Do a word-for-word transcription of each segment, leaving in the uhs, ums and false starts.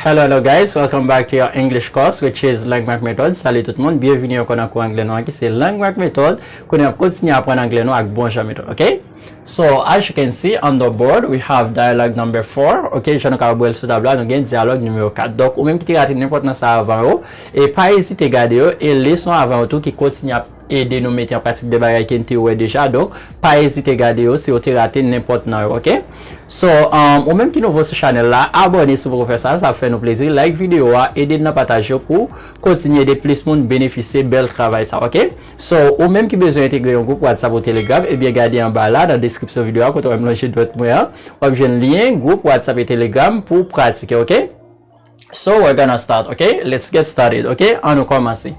Hello, hello guys, welcome back to your English course, which is Langue Mac Method. Salut tout moun, byenvini ankò nan kou anglè nou an ki se Langue Mac Method. Kounye a n ap kontinye aprann anglè nou ak bon jan metòd, ok? So, as you can see on the board, we have dialogue number four, ok? Jan nou kapab wè l sou tablo a, nou gen dyalòg nimewo kat. Donk, ou menm ki te rate nenpòt nan sa avan yo, e pa ezite gade yo, e leson avan yo tou ki kontinye ap ede nou mete an pratik de bagay ke n te wè deja. Donk, pa ezite gade yo si w te rate nenpòt nan yo, ok? So, um, ou menm ki nouvo sou chanèl la, abòne si w poko fè sa, sa ap fè nou plezi. Like videyo a, ede n nan pataje yo pou kontinye ede plis moun benefisye bèl travay sa, ok? So, ou menm ki bezwen entegre yon gwoup WhatsApp ou Telegram, ebyen gade anba la nan deskripsyon videyo a kote w wè m lonje dwèt mwen an, w ap jwenn lyen gwoup WhatsApp e Telegram pou w pratike, ok? So we're gonna start, ok? Let's get started, ok? An nou kòmanse.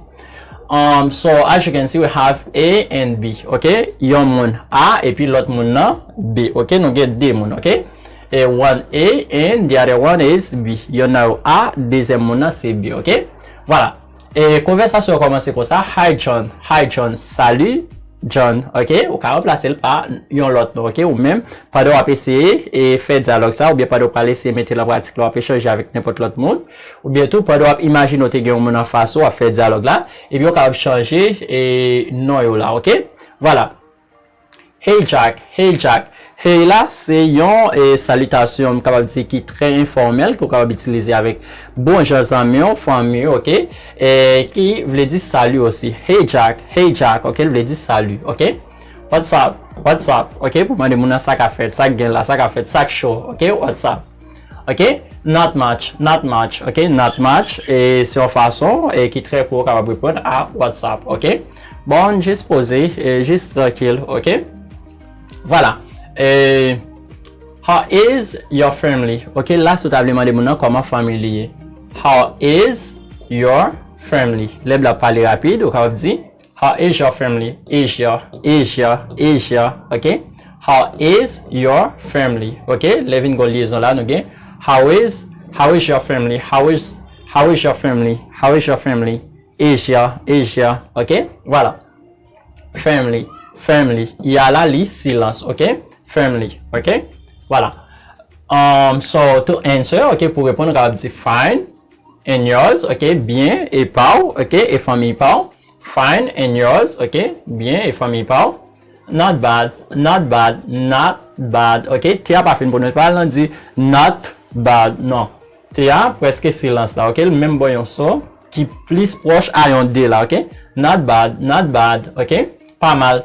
Um, so as you can see, we have A and B, ok? Yon moun A epi lòt moun nan B, ok? Nou gen de moun, ok? E one A and the other one is B. Yon nan yo A, dezyèm moun nan se B, ok? Vwala. E konvèsasyon an kòmanse konsa. Hi John. Hi John. Salut John, ok? Ou ka ranplase l pa yon lòt non, ok? Ou menm, pandan w ap eseye e fè dyalòg sa, oubyen pandan w pral eseye mete l an pratik la, w ap echanje avèk nenpòt lòt moun, oubyen tou pandan w ap imajine w te gen yon moun anfas ou, w ap fè dyalòg la, ebyen w kapab chanje e non yo la, ok? Vwala. Hey Jack, hey Jack. Hey la, se yon e, salitasyon, m kapab di ki trè enfòmèl, ke w kapab itilize avèk bon jan zanmi w, fanmi w, ok? E ki vle di salut osi. Hey Jack, hey Jack, ok? L vle di salut, ok? What's up, what's up, ok? Pou mande moun nan sa k ap fèt, sa k gen la, sa k ap fèt, sa k cho, ok? What's up? Ok? Not much, not much, ok? Not much, e se yon fason e ki trè kou w kapab reponn a what's up, ok? Bon, jis poze, e jis trankil, ok? Vwala. E how is your family? Ok, la si w ta vle mande moun nan kòman fanmi li ye. How is your family? Lè w ap pale rapid, ou kapab di how is your family? Is your, is your, is your, ok? How is your family? Ok, lè vin gon lyezon la, nou gen how is, how is your family? How is, how is your family? How is your family? Is your, is your, ok? Vwala. Family, family. Ya la li silans, ok? Family, ok? Vwala. Um, so, to answer, ok, pou reponn, ou kapab di fine, and yours, ok, byen, e pa w, ok, e fanmi pa w. Fine, and yours, ok, byen, e fanmi pa w. Not bad, not bad, not bad, ok. T a pa fin pwononse, pa al nan di not bad, non. T a prèske silans la, ok. L menm bò yon son ki plis pwòch a yon D la, ok. Not bad, not bad, ok. Pa mal.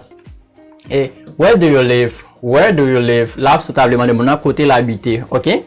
E where do you live? Where do you live? La, si w ta vle mande moun nan kote l abite, ok?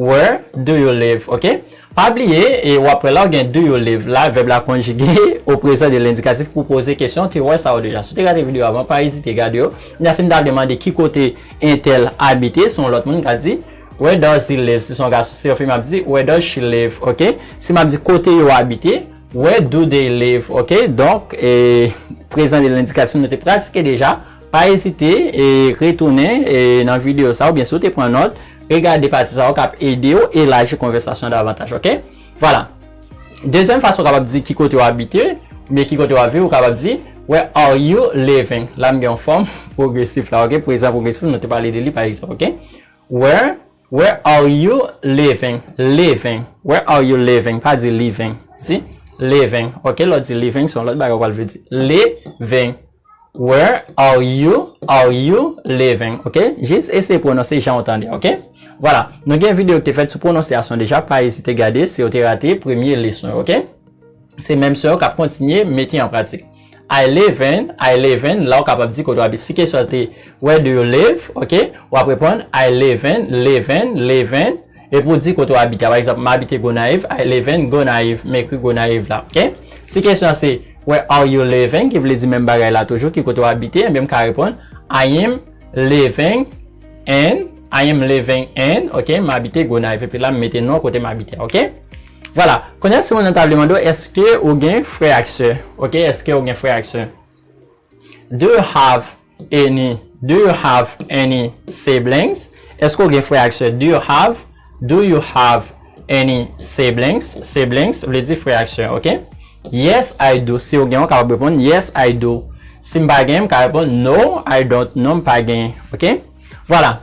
Where do you live? Ok? Pa bliye, e w ap wè la w gen do you live la, vèb la konjige au présent de l'indicatif pou poze kesyon, w te wè sa yo deja. Si w te rate videyo avan, pa ezite gade yo. Kounye a, si m ta vle mande ki kote entèl abite, se yon lòt moun m ka di, where does he live? Si se yon gason, si se yon fi, m ap di, where does she live? Ok? Si m ap di kote yo abite, where do they live? Ok? Donk, e, prezan de lendikasyon nou te pratike deja. Pa ezite e retounen e nan videyo sa, oubyen si w te pran nòt, regade pati sa yo k ap ede w elaji konvèsasyon davantaj, ok? Vwala. Dezyèm fason w kapab di ki kote w abite, oubyen ki kote w ap viv, ou kapab di, where are you living? La m gen yon fòm pwogresif la, ok? Prezan pwogresif, nou te pale de li, pa egzanp, ok? Where, where are you living? Living. Where are you living? Pa di living. Si? Living. Ok, lè w di living, se yon lòt bagay w pral vle di. Living. Where are you, are you living? Ok? Jis eseye pwononse jan w tande, ok? Vwala. Nou gen videyo ki te fèt sou pwononsyasyon deja, pa ezite gade si w te rate premye leson yo, ok? Se menm son yo k ap kontinye mete an pratik. I live in, I live in, la w kapab di kote w abite. Si kesyon an te, where do you live? Ok, w ap reponn, I live in, live in, live in. Epi w di kote w abite a. Pa egzanp, m abite Gonayiv, I live in Gonayiv, m ekri Gonayiv la, ok? Si kesyon an se, where are you living? Ki vle di menm bagay la toujou, ki kote w abite, ebyen m ka reponn, I am living in, I am living in, ok, m abite Gonayiv, epi la m mete non kote m abite a, ok? Vwala. Kounye a, si moun nan ta vle mande w, èske ou gen frè ak sè? Ok, èske ou gen frè ak sè? Do you have any, do you have any siblings? Èske ou gen frè ak sè? Do you have, do you have any siblings? Siblings vle di frè ak sè, ok? Yes, I do. Si ou gen, ou kapab reponn, yes, I do. Si m pa gen, m ka reponn, no, I don't. Non, m pa gen, ok? Vwala.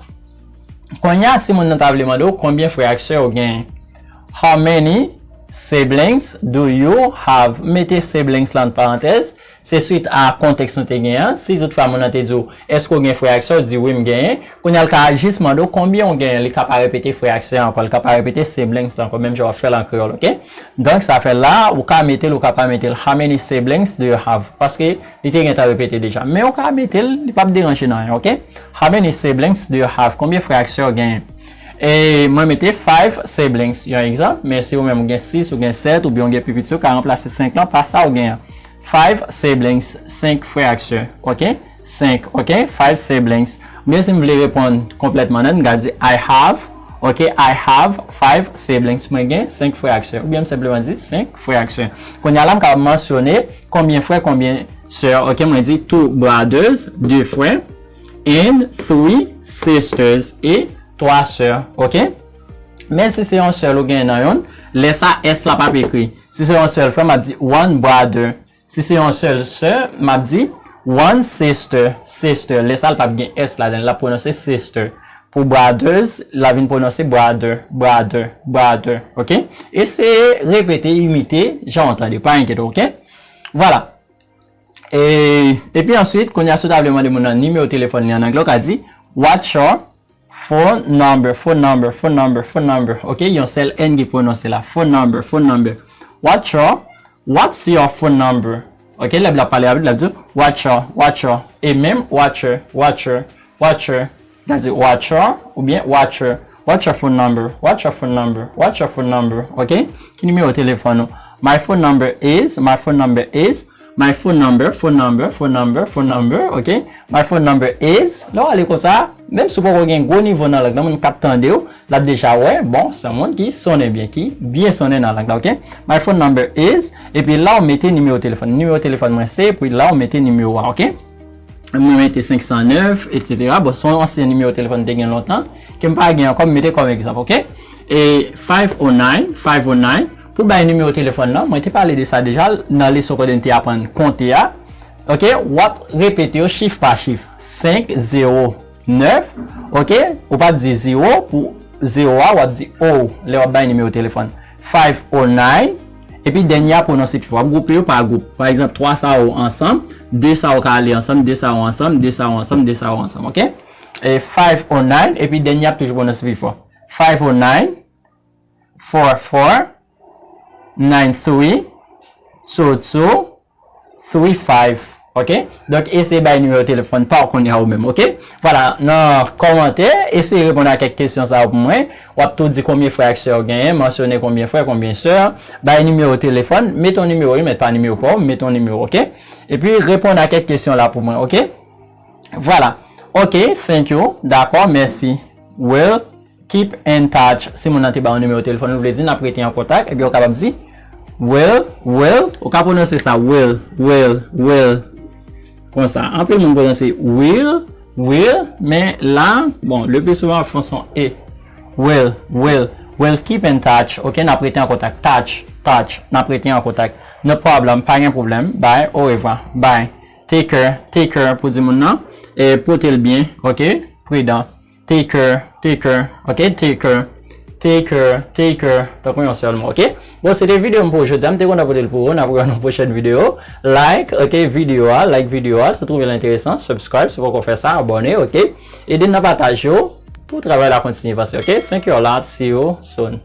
Kounye a, si moun nan ta vle mande w konbyen frè ak sè ou genyen, How many siblings do you have? Mete siblings la ant parantèz. Se swit a kontèks nou te gen an. Si toutfwa moun nan te di w, èske w gen frè ak sè, w di wi, m genyen. Kounye a, l ka jis mande w konbyen w genyen. Li ka pa repete frè ak sè ankò. Li ka pa repete siblings la ankò, menm jan w ap fè l an kreyòl, oke? Donk, sa fè la, ou ka mete l, ou ka pa mete l. How many siblings do you have? Paske li te gentan repete deja. Men ou ka mete l, li p ap deranje nan anyen, oke? How many siblings do you have? Konbyen frè ak sè w genyen? E mwen mete five siblings, yon egzanp, men si ou menm ou gen sis, ou gen sèt, oubyen ou gen pi piti, ou ka ranplase senk lan pa sa ou genyen. Five siblings, senk frè ak sè, oke? Senk, oke? Five siblings. Oubyen si m vle reponn konplètman nèt, m ka di I have, oke? I have five siblings. Mwen gen senk frè ak sè. Oubyen m senpleman di senk frè ak sè. Kounye a la, m kapab mansyone konbyen frè, konbyen sè, oke? Mwen di two brothers, de frè, and three sisters, e twa sè, oke? Men si se yon sèl ou gen nan yonn, lè sa S la p ap ekri. Si se yon sèl frè, m ap di one brother. Si se yon sèl sè, m ap di one sister, sister. Lè sa l p ap gen S ladan l, l ap pwononse sister. Pou brothers, l ap vin pwononse brother, brother, brother, oke? Eseye repete, imite, jan w tande, pa enkyete w, oke? Vwala. E, epi answit, kounye a, si w ta vle mande moun nan nimewo telefòn li an anglè, w ka di, what's your phone number, phone number, phone number, phone number. Oke, yon sèl N ki pwononse la. Phone number, phone number. What's your, what's your phone number? Oke, lè l ap pale rapid, l ap di, what's your, what's your. E menm, what's your, what's your, what's your. That's it, what's your, oubyen what's your. What's your phone number? What's your phone number? What's your phone number? Oke? Ki nimewo telefòn ou? My phone number is, my phone number is, my phone number, phone number, phone number, phone number, oke? My phone number is, lè w ale konsa, menm si w poko gen gwo nivo nan lang nan, moun k ap tande w, l ap deja wè, bon, se yon moun ki sonnen byen, ki byen sonnen nan lang nan, oke? My phone number is, epi la w mete nimewo telefòn. Nimewo telefòn mwen se, epi la w mete nimewo a, oke? Mwen mete senk san nèf, etsetera. Bon, se yon ansyen nimewo telefòn m te gen lontan, ke m pa gen ankò, m mete kòm egzanp, oke? E five oh nine, five oh nine, pou bay nimewo telefòn nan, mwen te pale de sa deja nan leson kote m te aprann konte a. Oke, w ap repete yo chif pa chif. Senk zewo nèf, oke? Ou p ap di zewo pou zewo a, w ap di o lè w ap bay nimewo telefòn. Five oh nine, epi dènye a pwononse pi fò. W ap gwoupe yo pa gwoup. Pa egzanp, twa sa yo ansanm, de sa yo ka ale ansanm, de sa yo ansanm, de sa yo ansanm, de sa yo ansanm, oke? E five oh nine, epi dènye a ap toujou pwononse pi fò. Five oh nine, four four, nine three, two two, three five. Oke? Donk, eseye bay nimewo telefòn pa w kounye a ou menm, oke? Vwala, nan kòmantè, eseye reponn a kèk kesyon sa yo pou mwen. W ap tou di konbyen frè ak sè w genyen, mansyone konbyen frè, konbyen sè. Bay nimewo telefòn, mete yon nimewo, wi, mete pa nimewo pa w, mete yon nimewo, oke? Epi, reponn a kèk kesyon la pou mwen, oke? Vwala. Oke, thank you. Dakò, mèsi. Will keep in touch. Si moun nan te ba w nimewo telefòn, nou vle di n ap rete an kontak, ebyen ou kapab di, we'll, we'll, ou ka pwononse sa, we'll, we'll, we'll. Konsa. Anpil moun pwononse will, will, men la, bon, le plus souvent, fè son e. We'll, we'll, we'll keep in touch. Oke, n ap rete an kontak. Touch, touch, n ap rete an kontak. No problem, pa gen pwoblèm. Bye, orevwa, bye. Take care, take care pou di moun nan. E pote l byen, oke? Pridan. Take care, take care, oke? Take care, take care, take care. Tankou yon sèl mo, oke? Bon, se te videyo m pou jodi a. M te kontan pote l pou ou. N ap wè nan pwochèn videyo. Like, oke, videyo a. Like videyo a. Si w twouve l enteresan, subscribe. Si w poko fè sa, abòne, oke? Ede n nan pataje yo pou travay la kontinye vanse, oke? Thank you a lot. See you soon.